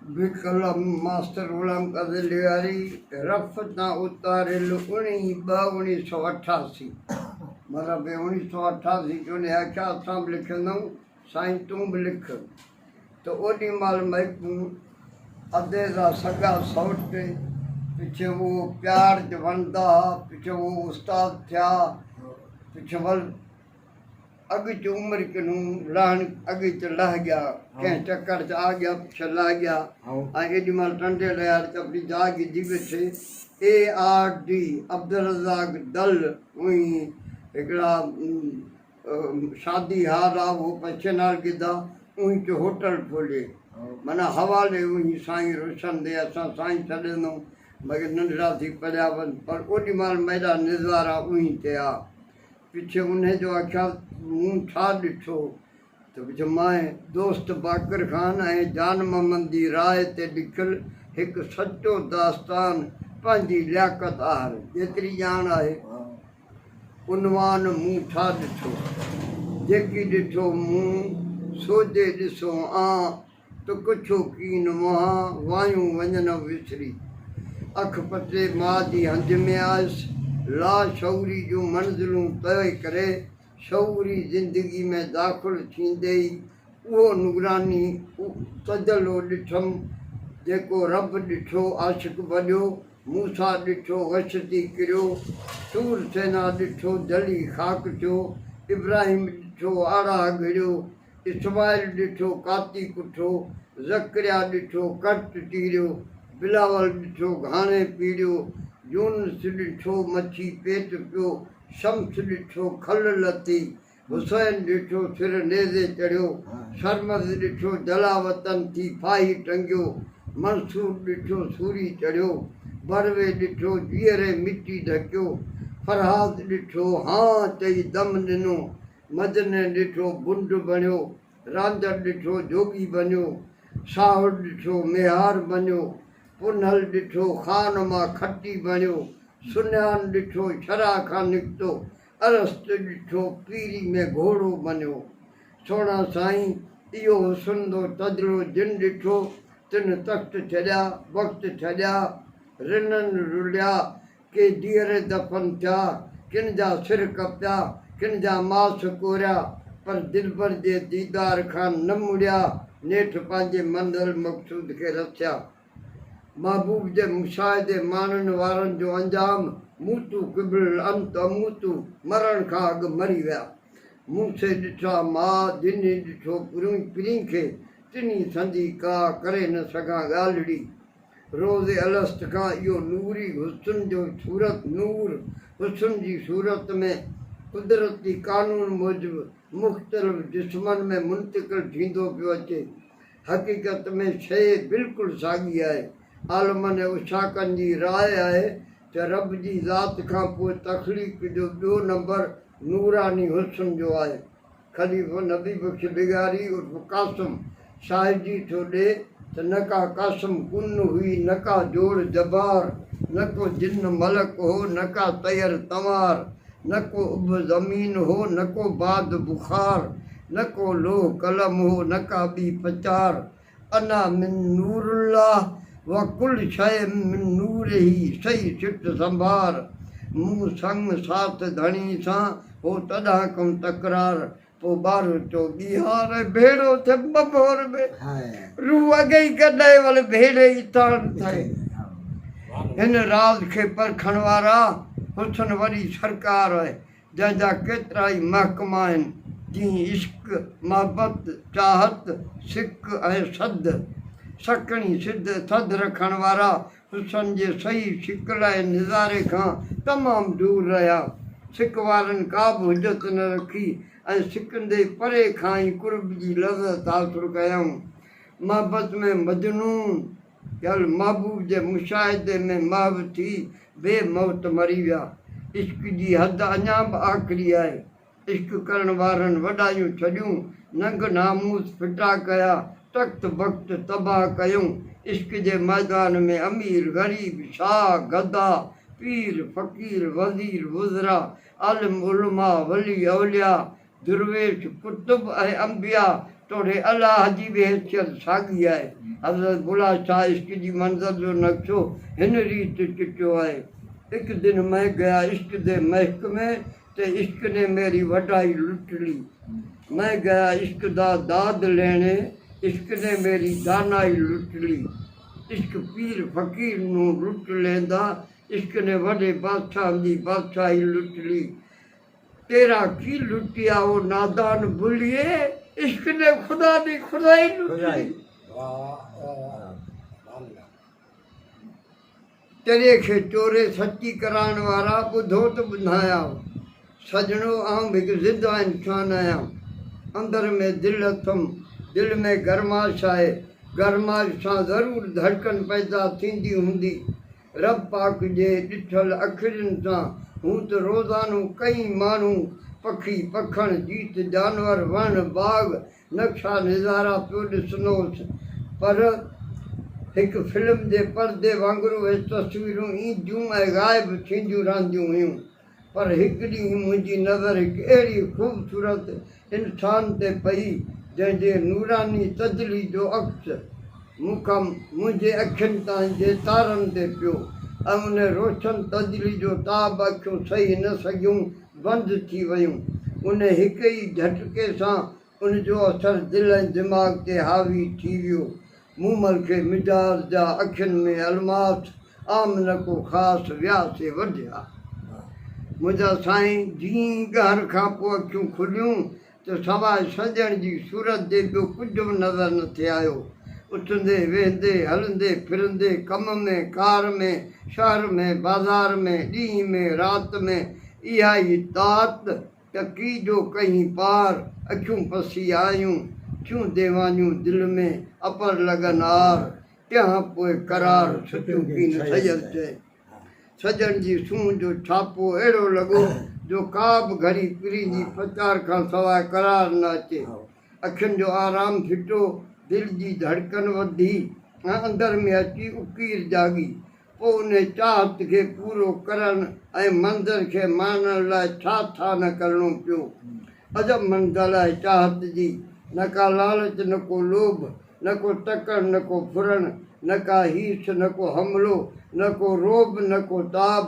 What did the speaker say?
بقلم master Ghulam Qadir لغاري، رف تان اتاريل اڻيهين ٻه اڻيهه سؤ 88، مطلب به 1988 چونڊي آکيا اسان به لکندئون سائين تون به لک ته اوڏي مهل مئڪون ادي دا سڳا سئوٽ پڇي اهو پيار جو وڻندا ها پڇي اهو استاد ٿيا پڇي ول اڳ چ عمر ڪنون لهڻ اڳ چ لهه ڳيا ڪنهن چڪر چ آ ڳيا پڇ لهه ڳيا ۽ ايڏي مهل ٽنڊي لهيار چ اپني جاء گڌي ويٺي اي آر ڊي عبدالرزاق دل اوئين هڪڙا شادي هال آ اهو پڇي نال گڌا اوئين چ هوٽل کولي معنيٰ حوالي اوئين سائين روشن the اسان سائين سڏيندون مگر ننڍڙا ٿي پڙهيا وڃ پر اوڏي مهل ميڏا نظارا اوئين تي آ پڇي انهي جو آکيا مون ڇا ڏٺو ته پڇ مانء دوست باقر خان ۽ جان محمد جي راء تي لکيل هڪ سچو داستان پنهنجي لياقت آهر جيتري ڄاڻ آهي. عنوان مون ڇا ڏٺو؟ جيڪي ڏٺو مون سو جي ڏسو آن ته ڪڇو ڪين منهان، وايون وڃنو وسري. اک پٽي ماء جي هنج ۾ آيس. لاشعوري جون منزلون طئي ڪري، شعوري زندگي ۾ داخل ٿيندي ئي اهو نوراني تجلو ڏٺم، جيڪو رب ڏٺو عاشق بنيو، موسيٰ ڏٺو غش ٿي ڪريو، طور سينا ڏٺو جلي خاڪ ٿيو، ابراهيم ڏٺو آڙاهه گهڙيو، اسماعيل ڏٺو ڪاتي ڪٺو، زڪريا ڏٺو ڪرٽ چيريو، بلاول ڏٺو گهاڻي پيڙيو، يونس ڏٺو مڇي پيٽ پيو، شمس ڏٺو کل لٿي، حسين ڏٺو سر نيزي چڙهيو، سرمد ڏٺو جلاوطن ٿي ڦاهي ٽنگيو، منصور ڏٺو سوري چڙهيو، بروي ڏٺو جيئري مٽي ڍڪيو، فرهاد ڏٺو هان چئي دم ڏنو، مجنهن ڏٺو بنڊ بڻيو، رانجهڙ ڏٺو جوڳي بنيو، ساهڙ ڏٺو ميهار بنيو، پنهل ڏٺو خان مان کٽي بڻيو، سنيان ڏٺو شرع کان نڪتو، ارسط ڏٺو پيري ۾ گهوڙو بنيو. سهڻا سائين اهو حسن جو تجلو جن ڏٺو، تن تخت ڇڏيا، وقت ڇڏيا، رنن رليا، ڪي جيئري دفن ٿيا، ڪن جا سر ڪپيا، ڪن جا ماس ڪوريا، پر دلبر جي ديدار کان نه مڙيا، نيٺ پنهنجي منزل مقصود کي رسيا. محبوب جي مشاهدي ماڻڻ وارن جو انجام موتو قبل ان تموتو، مرڻ کان اڳ مري ويا. مون سي ڏٺا ماء، جنھين ڏٺو پرين کي، تنھين سندي ڪا ڪري نه سگهان ڳالھڙي. روز الست کان اهو نوري حسن جو صورت نور حسن جي صورت ۾ قدرتي قانون موجب مختلف جسمن ۾ منتقل ٿيندو پيو اچي. حقيقت ۾ شيء بلڪل ساڳي آهي. عالمن ۽ عشاقن جي راء آهي ته رب جي ذات کان پوء تخليق جو ٻيو نمبر نوراني حسن جو آهي. خليفو نبي بخش لغاري عرف قاسم شاهدي ٿو ڏي ته نه ڪا قاسم ڪن هئي، نه ڪا جوڙ جبار، نه ڪو جن ملڪ هو، نه ڪا طير تنوار، نه ڪو اڀ زمين هو، نه ڪو باد بخار، نه ڪو لوح قلم هو، نه ڪا ٻي پچار، انا من نور الله وڪل شيء من نوره سئي سٽ سنڀار، مون سڱ ساٿ ڌڻي سان هو تڏهان ڪئون تڪرار، پوء ٻاروچو ٻيهار ۽ ڀيڙو ٿيم ڀنڀور ۾، روح اڳي ئي ڪڏهن ول ڀيڙي ئي تاڻ ٿئي. هن راز کي پرکڻ وارا حسن وڏي سرڪار ۽ جنهن جا ڪيترائي محڪما آهن، جيئن عشق، محبت، چاهت، سڪ ۽ سڌ. سڪڻي سڌ ٿڌ رکڻ وارا حسن جي صحيح شڪل ۽ نظاري کان تمام دور رهيا. سڪ وارن ڪا به حجت نه رکي ۽ سڪندي پري کان ئي قرب جي لذت حاصل ڪيائون. محبت ۾ مجنون ٿيل محبوب جي مشاهدي ۾ محو ٿي بي موت مري ويا. عشق جي حد اڃا به آخري آهي. عشق ڪرڻ وارن وڏايون ڇڏيون، ننگ ناموس ڦٽا ڪيا، تخت بخت تباهه ڪيون. عشق جي ميدان ۾ امير، غريب، شاهه، گدا، پير، فقير، وزير، وزراء، عالم علماء، ولي اولياء، درويش، قطب ۽ انبياء توڙي الله جي به حيثيت ساڳي آهي. حضرت بلا شاهه عشق جي منزل جو نقشو هن ريت چٽيو آهي، اڪ دن مين گيا عشق the محڪمي تي عشق ني ميري وڍائي لٽ لي. مين گيا عشق دا داد ليڻي عشق ني ميري دانائي لٽ لي. عشق پير فقير نون لٽ ليندا عشق ني وڏي بادشاهن the بادشاهي لٽ لي. تيرا ڪي لٽيا او نادان بليي عشق ني خدا the خدائي لٽ لي. چري کي چوري سچي ڪرائڻ وارا ٻڌو ته ٻڌايانو. سڄڻو آئون به هڪ زنده انسان آهيان. اندر ۾ دل اٿم. دل ۾ گرمائش آهي. گرمائش سان ضرور ڌڙڪن پيدا ٿيندي هوندي. رب پاڪ جي ڏٺل اکڙين سان هون ته روزانو ڪئين ماڻهو، پکي، پکڻ، جيت، جانور، وڻ، باغ، نقشا نظارا پيو ڏسندو هوس پر هڪ فلم جي پردي وانگر اهي تصويرون اينديون ۽ غائب ٿينديون رهنديون هيون پر هڪ ڏينهن منهنجي نظر هڪ اهڙي خوبصورت انسان تي پئي جنهن جي نوراني تجلي جو عڪس مون کان منهنجي اکين تائين جي تارن تي پيو ۽ ان روشن تجلي جو تاب اکيون سهي نه سگهيون بند ٿي ويون. ان هڪ ئي جهٽڪي سان ان جو اثر دل ۽ دماغ تي حاوي ٿي ويو. مومل کي مزاج جا اکين ۾ الماس عام نه ڪو خاص ويا سي وڍيا. منهنجا سائين جيئن ئي ڳهر کان پوء اکيون کليون ته سواء سڄڻ جي صورت جي ٻيو ڪجهه به نظر نه ٿي آيو. اٿندي، ويهندي، هلندي ڦرندي، ڪم ۾، ڪار ۾، شهر ۾، بازار ۾، ڏينهن ۾، رات ۾ اها ئي تات ٽڪي جو ڪهين پار، اکيون پسي آيون، ٿيون ديوانيون دل ۾، اپر لڳن آر، تنهان پوء قرار، ڇٽيون ڪين سڄڻ چئي. سڄڻ جي سونهن جو ڇاپو اهڙو لڳو جو ڪا به گهڙي پرين جي پچار کان سواء قرار نه اچي. اکين جو آرام ڦٽو، دل جي ڌڙڪن وڌي ۽ اندر ۾ اچي اڪير جاڳي. پوء انهي چاهت کي پورو ڪرڻ ۽ منظر کي ماڻڻ لاء ڇا ڇا نه ڪرڻو پيو. عجب منزل آهي چاهت جي، نه ڪا لالچ نه ڪو لوڀ، نه ڪو تڪڙ نه ڪو ڦرڻ، نه ڪا هيس نه ڪو حملو، نه ڪو رعب نه ڪو تاب.